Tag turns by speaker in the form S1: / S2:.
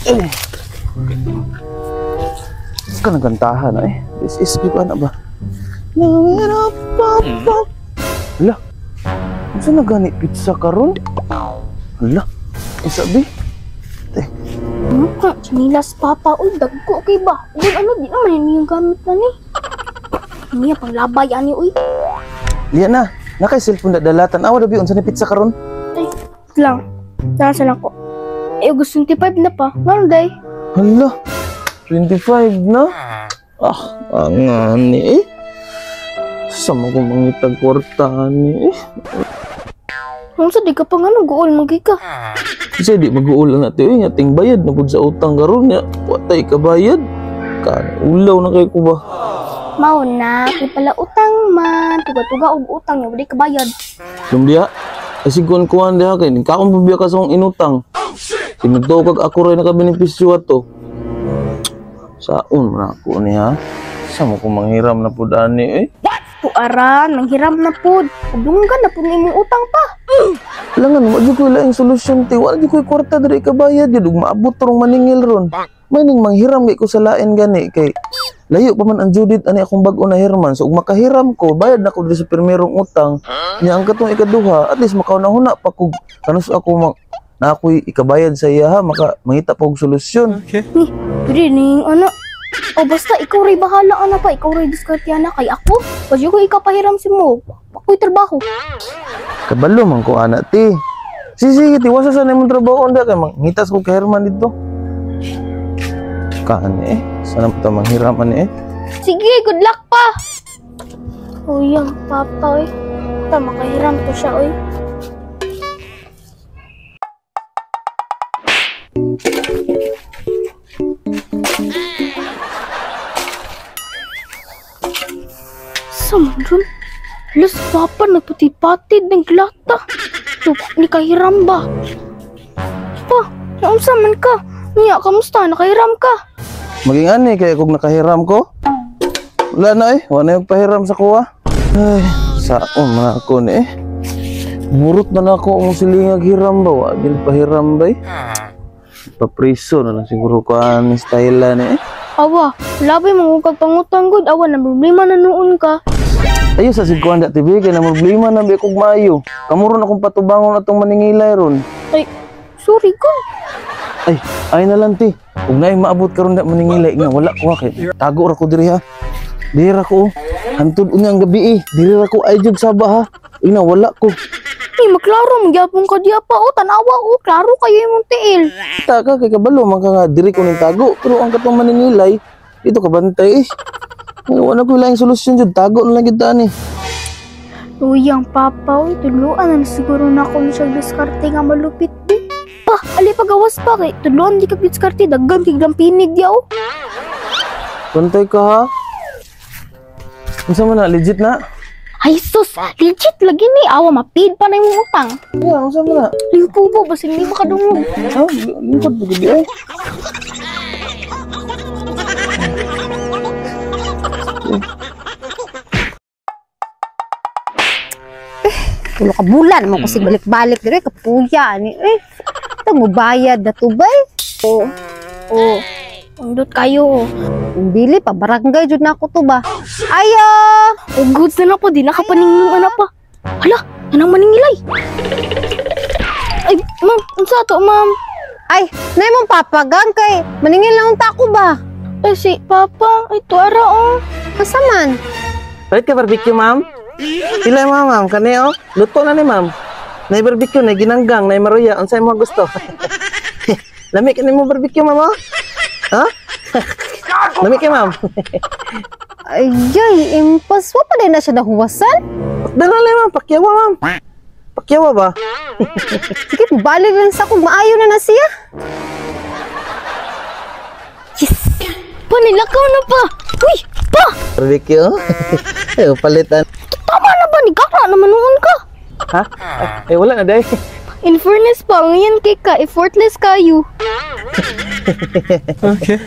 S1: Eh. Ka nagkantahan na eh. This is ko anak ba? Hala. Unsa na gani pizza karon? Hala. Isa bi. Eh.
S2: Ano chinilas papa uy dagko kay ba? Uy ano di naman ini yung gamit na ni. Niya panglabay ani uy.
S1: Liya na. Nakay cellphone na dalatan. Awa dabi unsa ni pizza karon?
S2: Ay, lang. Nasa lang ko. Eh August 25 na pa. Ngano day?
S1: Hala. 25 na? Ah, ang ani eh. Sama ko mangitag kwarta ni eh.
S2: Unsa di ka pa ngano guol magi ka?
S1: Kasi di mag-uul na natin eh. Ating bayad na pud sa utang karon nya. Wa tay kabayad. Kan ulaw na kay ko ba?
S2: Mao na kay pala utang man, tuga-tuga og utang nya wala kabayad.
S1: Lumdiha. Ay sigon kuan diha kay nagkaon pa biya ka sa akong inutang. Sinugto kag ako ray nakabenepisyo ato. Saon man ako niya? Sama ko manghiram na pud ani eh.
S2: Puaran, manghiram na pud. Ug dunggan na pud imong utang pa.
S1: Langan wa jud koy laing solusyon ti. Wa jud koy kwarta diri kabayad jud ug maabot rong maningil ron. May ning manghiram kay ko sa lain gani kay layo pa man ang Judith ani akong bag-o na hirman. So ug makahiram ko, bayad na ko diri sa pirmerong utang. Nya ang katong ikaduha, at least makauna-huna pa kog kanus ako na ako'y ikabayad sa iya ha, maka mangita pa og solusyon.
S3: Okay.
S2: Ni, pwede ning ano. O basta ikaw ray bahala ana pa, ikaw ray diskarte ana kay ako. Pwede ko ikapahiram si mo. Ako'y trabaho.
S1: Kabalo man ko ana ti. Sige ti, wasa sa imong trabaho onda kay mangitas ko kay Herman dito. Kaan eh, sana pa manghiram ani eh.
S2: Sige, good luck pa. Uy, ang papa oy. Ta makahiram to siya oy. Samron, alas papa nagpatid-patid ng glata. Tupak ni kahiram ba? Pa, naunsa man ka? Niya, kamusta? Nakahiram ka?
S1: Maging ani, kaya kung nakahiram ko? Wala na eh, wala na yung pahiram sa kuha. Ay, saon man ako ni eh. Murot na na ako ang silingag hiram ba? Wala din pahiram ba eh? Papriso na lang siguro ko ang style ni eh.
S2: Awa, wala ba'y mangukag pangutang good? Awa, na problema na noon ka.
S1: Ayo sa sigkuhan da TV, kaya na problema na biya kog maayo. Kamuron akong patubangon atong maningilay ron.
S2: Ay, sorry ko.
S1: Ay, ay na lang ti. Ug naay maabot karon da maningilay nga wala ko ha kay tago ra ko diri ha. Diri ra ko. Hantud unya ang gabi eh. Diri ra ko ay jud saba ha. Ina wala ko.
S2: Ay, maklaro magyapon ka diya pa o tanawa o klaro kayo imong tiil.
S1: Ta ka kay kabalo man ka nga diri ko ning tago pero ang katong maningilay dito ka bantay eh. Wala ko laing solusyon jud, tago na lang gyud ani.
S2: Uy, ang papa oy, tudloan na siguro na ako siya diskarte nga malupit di. Pa, ali pagawas pa kay tudloan di ka diskarte daggan kay pinig di o.
S1: Bantay ka ha. Unsa man na legit na?
S2: Ay sus, legit lagi ni awa mapid pa na imong utang.
S1: Yeah, unsa man na?
S2: Lingko po basin di makadungog.
S1: Ha, lingkod pud di ay.
S4: Tulo ka bulan mo kasi balik-balik dire kapuya ni eh. Tang bayad na tubay.
S2: Oh. Oh. Undot kayo.
S4: Dili pa barangay jud na ako to ba. Ayo.
S2: Oh, goods na po di nakapaningning ana pa. Hala, anang maningilay. Ay, ma'am, unsa to, ma'am?
S4: Ay, nay mong papagang kay maningil lang unta ko ba?
S2: Ay, si papa, ay tuara oh.
S4: Asa man?
S1: Palit ka barbecue, ma'am? Pila ma'am, ma'am, kani oh. Luto na ni ma'am. Nay barbecue, nay ginanggang, nay maruya, unsay mo gusto? Lami kani mo barbecue, ma'am, oh? Ha? Lami kay ma'am.
S4: Ay, ay, impas wa pa din na siya nahuwasan.
S1: Dala lang ma'am, pakyawa ma'am. Pakyawa ba?
S4: Sige, balik lang sa kung maayo na na siya.
S2: Yes. Pa, nilakaw na pa. Uy, pa.
S1: Barbecue? Ay, palitan.
S2: Tama na ba? Nigakra naman noon ka.
S1: Ha? Ay, wala na day.
S2: In fairness pa, ngayon kay ka, effortless kayo.
S3: Okay.